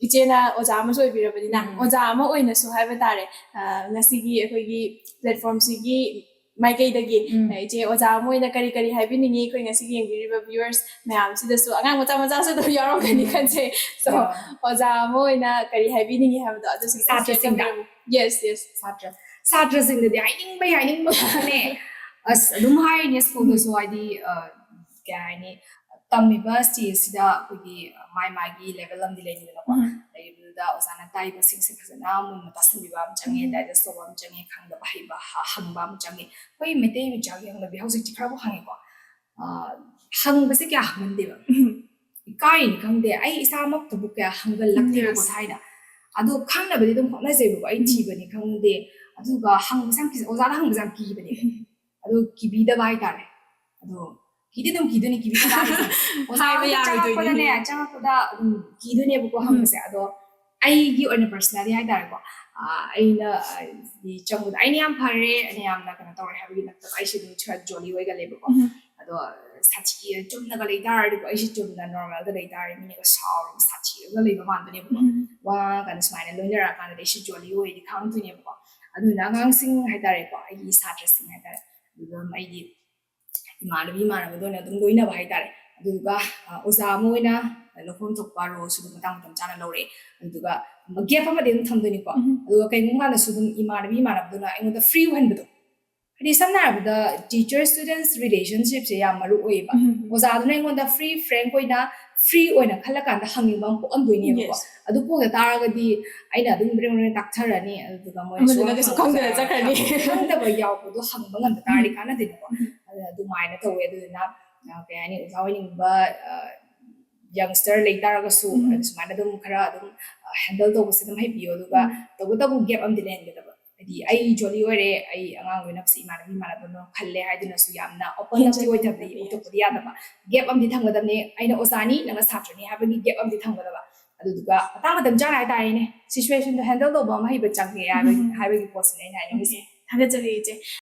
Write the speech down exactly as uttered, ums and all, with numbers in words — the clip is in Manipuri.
ꯏꯆꯦꯅ ꯑꯣꯖꯥ ꯑꯃꯁꯨ ꯑꯣꯏꯕꯤꯔꯕꯅꯤꯅ, ꯎꯝ. ꯑꯣꯖꯥ ꯑꯃ ꯑꯣꯏꯅꯁꯨ ꯍꯥꯏꯕ ꯇꯥꯔꯦ, ꯑ, ꯉꯁꯤꯒꯤ ꯑꯩꯈꯣꯏꯒꯤ platformꯁꯤꯒꯤ ꯃꯥꯏꯀꯩꯗꯒꯤ, ꯎꯝ. ꯑ, ꯏꯆꯦ ꯑꯣꯖꯥ ꯑꯃ ꯑꯣꯏꯅ ꯀꯔꯤ ꯀꯔꯤ ꯍꯥꯏꯕꯤꯅꯤꯡꯉꯤ ꯑꯩꯈꯣꯏ ꯉꯁꯤꯒꯤ ꯌꯦꯡꯕꯤꯔꯤꯕ viewers ꯃꯌꯥꯝꯁꯤꯗꯁꯨ? ꯑꯉꯥꯡ ꯃꯆꯥ ꯃꯆꯥꯁꯨ ꯑꯗꯨꯝ ꯌꯥꯎꯔꯝꯒꯅꯤ ꯎꯝ. ꯈꯟꯖꯩ꯫ So, Yeah. ꯑꯣꯖꯥ ꯑꯃ ꯑꯣꯏꯅ ꯀꯔꯤ ꯍꯥꯏꯕꯤꯅꯤꯡꯉꯤ ꯍꯥꯏꯕꯗꯣ ꯑꯗꯨꯁꯨ ꯈꯤꯇꯪ share ꯁꯥꯇ꯭ꯔꯁꯤꯡꯗ? ꯇꯧꯕꯤꯔꯝꯃꯨ꯫ Yes, yes. ꯁꯥꯇ꯭ꯔ ꯁꯥꯇ꯭ꯔꯁꯤꯡꯗꯗꯤ ꯍꯥꯏꯅꯤꯡꯕ ꯍꯥꯏꯅꯤꯡꯕ ꯉꯥꯛꯇꯅꯦ꯫ ꯑꯁ, ꯑꯗꯨꯝ ꯍꯥꯏꯔꯤꯅꯦ schoolꯗꯁꯨ, ꯍꯥꯏꯗꯤ, ꯑ, ꯀꯩ ꯍꯥꯏꯅꯤ, ꯇꯝꯃꯤꯕ stageꯁꯤꯗ ꯑꯩꯈꯣꯏꯒꯤ, ꯑ, ꯃꯥꯏ ꯃꯥꯒꯤ level ꯑꯃꯗꯤ ꯂꯩꯅꯤꯗꯅꯀꯣ꯫ ꯎꯝ. ꯂꯩꯕꯗꯨꯗ ꯑꯣꯖꯥꯅ ꯇꯥꯛꯏꯕꯁꯤꯡꯁꯦ ꯐꯖꯅ ꯃꯨꯟꯅ ꯇꯥꯁꯟꯕꯤꯕ ꯑꯃ ꯆꯪꯉꯦ, ꯎꯝ. Digest ꯇꯧꯕ ꯑꯃ ꯆꯪꯉꯦ, ꯈꯪꯗꯕ ꯍꯩꯕ ꯍ-, ꯍꯪꯕ ꯑꯃ ꯆꯪꯉꯦ꯫ ꯑꯩꯈꯣꯏ ꯃꯩꯇꯩ ꯃꯆꯥꯒꯤ ꯍꯧꯅꯕꯤ ꯍꯧꯖꯤꯛꯇꯤ ꯈꯔꯕꯨ ꯍꯪꯉꯦꯀꯣ꯫ ꯑ, ꯍꯪꯕꯁꯦ ꯀꯌꯥ ꯍꯪꯒꯟꯗꯦꯕ꯫ ꯎꯝ. ꯏꯀꯥꯏꯅꯤ ꯈꯪꯗꯦ, ꯑꯩ ꯏꯁꯥꯃꯛꯇꯕꯨ ꯀꯌꯥ ꯍꯪꯒꯜꯂꯛꯇꯦꯕꯀꯣ Yes. ꯊꯥꯏꯅ꯫ ꯑꯗꯣ ꯈꯪꯅꯕꯗꯤ ꯑꯗꯨꯝ ꯍꯣꯠꯅꯖꯩꯕꯀꯣ, ꯑꯩ ꯎꯝ. ꯊꯤꯕꯅꯤ ꯈꯪꯗꯦ, ꯑꯗꯨꯒ ꯍꯪꯕꯁꯦ ꯌꯥꯝ ꯀꯤꯖ-, ꯑꯣꯖꯥꯗ ꯍꯪꯕꯁꯦ ꯌꯥꯝ ꯀꯤꯕꯅꯦ꯫ ꯎꯝ. ꯑꯗꯣ ꯀꯤꯕꯤꯗꯕ ꯍꯥꯏꯇꯥꯔꯦ꯫ ꯑꯗꯣ ꯀꯤꯗꯤ ꯑꯗꯨꯝ ꯀꯤꯗꯣꯏꯅꯤ, ꯀꯤꯕꯤꯗꯕ ꯍꯥꯏꯁꯦ꯫ ꯑꯣꯖꯥ ꯍꯥꯏꯕ ꯑꯝꯇ ꯌꯥꯔꯣꯏꯗꯣꯏꯅꯤ. ꯆꯪꯉꯛꯄꯗꯅꯦ, ꯆꯪꯉꯛꯄꯗ ꯑꯗꯨꯝ ꯀꯤꯗꯣꯏꯅꯦꯕꯀꯣ ꯎꯝ. ꯍꯪꯕꯁꯦ꯫ ꯑꯗꯣ ꯑꯩꯒꯤ ꯑꯣꯏꯅ personally ꯍꯥꯏꯇꯥꯔꯦꯀꯣ, ꯑ, ꯑꯩꯅ, ꯑ, ꯆꯪꯕꯗ ꯑꯩꯅ ꯌꯥꯝ ꯐꯔꯦ, ꯑꯩꯅ ꯌꯥꯝꯅ ꯀꯩꯅꯣ ꯇꯧꯔꯦ ꯍꯥꯏꯕꯒꯤ ꯅꯠꯇꯕ, ꯑꯩꯁꯦ ꯑꯗꯨꯝ ꯈꯔ jolly ꯑꯣꯏꯒꯜꯂꯦꯕꯀꯣ꯫ ꯎꯝ. ꯑꯗꯣ ꯁꯥꯊꯤ, ꯆꯨꯝꯅꯒ ꯂꯩ ꯇꯥꯔꯗꯤꯀꯣ, ꯑꯩꯁꯦ ꯆꯨꯝꯅ normalꯗ ꯂꯩ ꯇꯥꯔꯗꯤ ꯃꯤꯅꯒ ꯁꯥꯎꯔꯒ ꯁꯥꯊꯤꯔꯒ ꯂꯩꯕ ꯃꯥꯟꯕꯅꯦꯕꯀꯣ꯫ ꯎꯝ. ꯋꯥ ꯉꯥꯡꯉꯀꯥꯟꯗ ꯁꯨꯃꯥꯏꯅ ꯂꯣꯏꯅꯔꯛꯑꯀꯥꯟꯗꯗꯤ ꯑꯩꯁꯦ jolly ꯑꯣꯏꯗꯤ ꯈꯪꯉꯛꯇꯣꯏꯅꯦꯕꯀꯣ꯫ ꯑꯗꯨꯅ ꯑꯉꯥꯡꯁꯤꯡ ꯍꯥꯏꯇꯥꯔꯦꯀꯣ, ꯑꯩꯒꯤ ꯁꯥꯇ꯭ꯔꯁꯤꯡ ꯍꯥꯏꯇꯥꯔꯦ, ꯑꯗꯨꯝ ꯑꯩꯗꯤ ꯏꯃꯥꯟꯅꯕꯤ ꯏꯃꯥꯟꯅꯕꯗ ꯑꯣꯏꯅ ꯑꯗꯨꯝ ꯂꯣꯏꯅꯕ ꯍꯥꯏꯇꯥꯔꯦ꯫ ꯑꯗꯨꯗꯨꯒ, ꯑ, ꯑꯣꯖꯥ ꯑꯃ ꯑꯣꯏꯅ ꯂꯧꯐꯝ ꯊꯣꯛꯄ roleꯁꯨ ꯑꯗꯨꯝ ꯃꯇꯥꯡ ꯃꯇꯝ ꯆꯥꯅ ꯂꯧꯔꯛꯑꯦ꯫ ꯑꯗꯨꯗꯨꯒ gap ꯑꯃꯗꯤ ꯑꯗꯨꯝ ꯊꯝꯗꯣꯏꯅꯤꯀꯣ꯫ ꯎꯝ. ꯑꯗꯨꯒ ꯀꯩꯒꯨꯝꯕ ꯀꯥꯟꯗꯁꯨ ꯑꯗꯨꯝ ꯏꯃꯥꯟꯅꯕꯤ ꯏꯃꯥꯟꯅꯕꯗꯨꯅ ꯑꯩꯉꯣꯟꯗ free ꯑꯣꯏꯍꯟꯕꯗꯣ꯫ ꯍꯥꯏꯗꯤ ꯁꯝꯅ ꯍꯥꯏꯔꯕꯗ teacher students relationshipꯁꯦ ꯌꯥꯝ ꯃꯔꯨ ꯑꯣꯏꯌꯦꯕ꯫ ꯎꯝ. ꯑꯣꯖꯥꯗꯨꯅ ꯑꯩꯉꯣꯟꯗ free, frank ꯑꯣꯏꯅ, free ꯑꯣꯏꯅ ꯈꯜꯂꯀꯥꯟꯗ ꯍꯪꯅꯤꯡꯕ ꯑꯃ ꯄꯣꯛꯍꯟꯗꯣꯏꯅꯦꯕꯀꯣ꯫ Yes. ꯑꯗꯨ ꯄꯣꯛꯇ ꯇꯥꯔꯒꯗꯤ ꯑꯩꯅ ꯑꯗꯨꯝ ꯕ꯭ꯔꯦꯡ ꯕ꯭ꯔꯦꯡ ꯇꯥꯛꯊꯔꯅꯤ, ꯑꯗꯨꯗꯨꯒ ꯃꯣꯏꯅ ꯑꯃꯗꯨꯅ ꯁꯨꯡꯈꯪ ꯀꯩꯁꯨ ꯈꯪꯉꯣꯏ꯫ ꯈꯪꯗꯅ ꯆꯠꯈ꯭ꯔꯅꯤ. ꯈꯪꯗꯕ ꯌꯥꯎꯕꯗꯣ ꯍꯪꯕ ꯉꯝꯕ ꯇꯥꯔꯗꯤ ꯎꯝ. ꯀꯥꯟꯅꯗꯦꯅꯀꯣ꯫ ꯎꯝ. ꯑꯗꯨꯅ ꯑꯗꯨꯃꯥꯏꯅ ꯇꯧꯋꯦ꯫ ꯑꯗꯨꯗꯨꯅ, ꯑ, ꯀꯩ ꯍꯥꯏꯅꯤ, ꯑꯣꯖꯥ ꯑꯣꯏꯅꯤꯡꯕ, ꯑ, youngster ꯂꯩ ꯇꯥꯔꯒꯁꯨ, ꯎꯝ. ꯑꯗꯨ ꯁꯨꯃꯥꯏꯅ ꯑꯗꯨꯝ ꯈꯔ ꯑꯗꯨꯝ, ꯑ, handle ꯇꯧꯕꯁꯦ ꯑꯗꯨꯝ ꯍꯩꯕꯤꯌꯣ꯫ ꯑꯗꯨꯒ ꯎꯝ. ꯇꯧꯕꯇꯕꯨ gap ꯑꯃꯗꯤ ꯂꯩꯍꯟꯒꯗꯕ꯫ ꯍꯥꯏꯗꯤ ꯑꯩ jolly ꯑꯣꯏꯔꯦ, ꯑꯩ ꯑꯉꯥꯡ ꯂꯣꯏꯅꯕꯁꯦ ꯏꯃꯥꯟꯅꯕꯤ ꯏꯃꯥꯟꯅꯕꯗꯧꯅ ꯈꯜꯂꯦ ꯍꯥꯏꯗꯨꯅꯁꯨ ꯌꯥꯝꯅ open up ꯍꯦꯟꯖꯟꯅ ꯑꯣꯏꯊꯕꯗꯤ ꯈꯟꯕ ꯑꯣꯏꯊꯣꯛꯄꯗꯤ ꯌꯥꯗꯕ꯫ Gap ꯑꯃꯗꯤ ꯊꯝꯒꯗꯕꯅꯤ꯫ ꯑꯩꯅ ꯑꯣꯖꯥꯅꯤ, ꯅꯪꯅ ꯁꯥꯇ꯭ꯔꯅꯤ ꯍꯥꯏꯕꯒꯤ gap ꯑꯃꯗꯤ ꯊꯝꯒꯗꯕ꯫ ꯑꯗꯨꯗꯨꯒ ꯃꯇꯥꯡ ꯃꯇꯝ ꯆꯥꯅ ꯍꯥꯏꯇꯥꯔꯦꯅꯦ, situationꯗꯣ handle ꯇꯧꯕ ꯑꯃ ꯍꯩꯕ ꯆꯪꯉꯦ ꯍꯥꯏꯕꯒꯤ, ꯎꯝ. ꯍꯥꯏꯕꯒꯤ ꯄꯣꯠꯁꯤꯅꯦ ꯑꯩꯅ ꯍꯥꯏꯅꯤꯡꯉꯤꯁꯦ꯫ ꯊꯥꯒꯠꯆꯔꯤ ꯏꯆꯦ꯫